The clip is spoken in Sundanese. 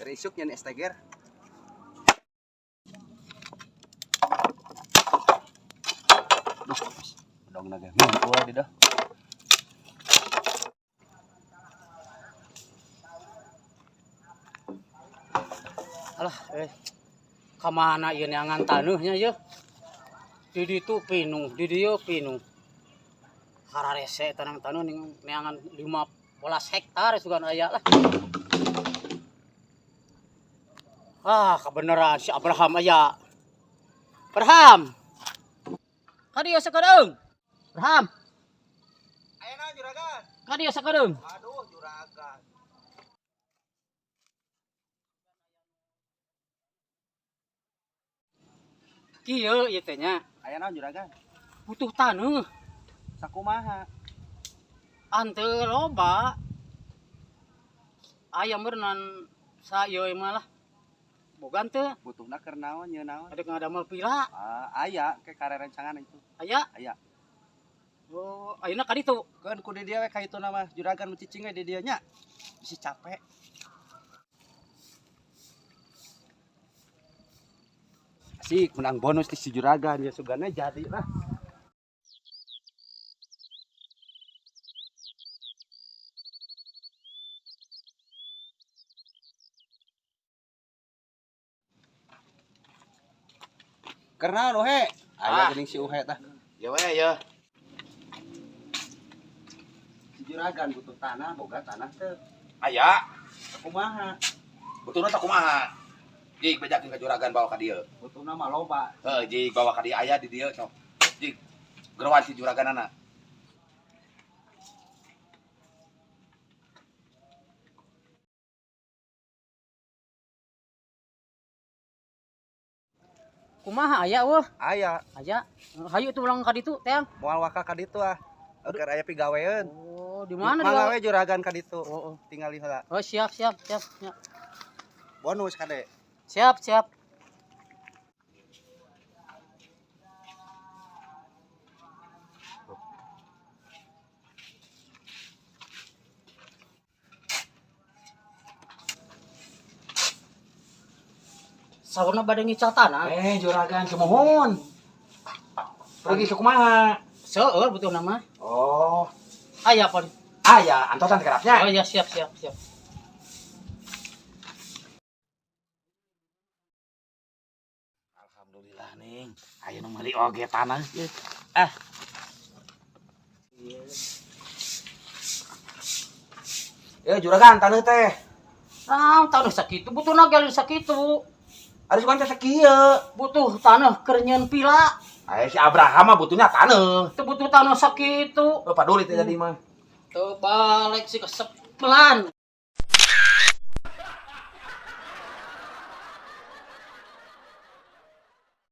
Dari isuk nyen STGR. Duh, dong naga. Ngumpul di dah. Alah, kamana ieu neangan taneuhnya ieu? Di ditu pinuh, di dieu pinuh. Hararese tanang taneuh ning neangan 15 hektar sugan aya lah. Ah, kebenaran si Abraham aya. Abraham. Ka dieu sakedeung. Abraham. Aya naon juragan? Ka dieu sakedeung. Aduh, juragan. Kieu ieu teh nya. Aya naon juragan? Butuh taneuh. Sakumaha? Ante loba. Aya meureunnan sa ieu mah lah. Boga teu? Butuhna keur naon nyeun naon? Ada ngadamel pila. Ah, aya ke karerencangan itu. Aya? Aya. Oh, ayeuna ka ditu. Keun ku di dieu we ka itu mah juragan mun cicing we di dieu nya. Bisi capek. Asik menang bonus di si juragan ya sugana jadi lah. Karena Uhe, aya Ah. geuning si Uhe tah. Ya we ya. Si juragan butuh tanah, boga tanah teu. Aya, Kumaha? butuhna teh kumaha? Jig bejakeun ka juragan bawa ka dieu. Butuhna mah loba. Heuh, jig bawa ka dieu aya di dieu sok. Jig gerowan si juraganana. Kumaha aya eueuh? Aya, Aya. Hayu tuh ulang ka ditu teang. moal waka ka ditu ah. Keur aya pigaweun. Oh, di mana Mangga dia? we juragan ka ditu. Oh, oh. Tingali heula. Oh, siap, siap, siap. Ya. Bonus kade. Siap, siap. Saurna bade ngical tanah. Juragan sumuhun. Pergi ke kumaha? Seueur butuh nama. Oh, Aya pon. aya antosan kerapnya. Oh iya, siap, siap, siap. Alhamdulillah ning, aya nu meuli oge tanah ieu. Ah. Juragan taneuh teh. Nah, tanah sakitu butuhna ge sakitu. Ari sugan teh sakieu. Butuh tanah keur nyeun pila. Aya si Abraham mah butuhnya taneuh. Teu butuh tanah sakitu. Oh, paduli teh jadi mah. Teu balik si kesepelan.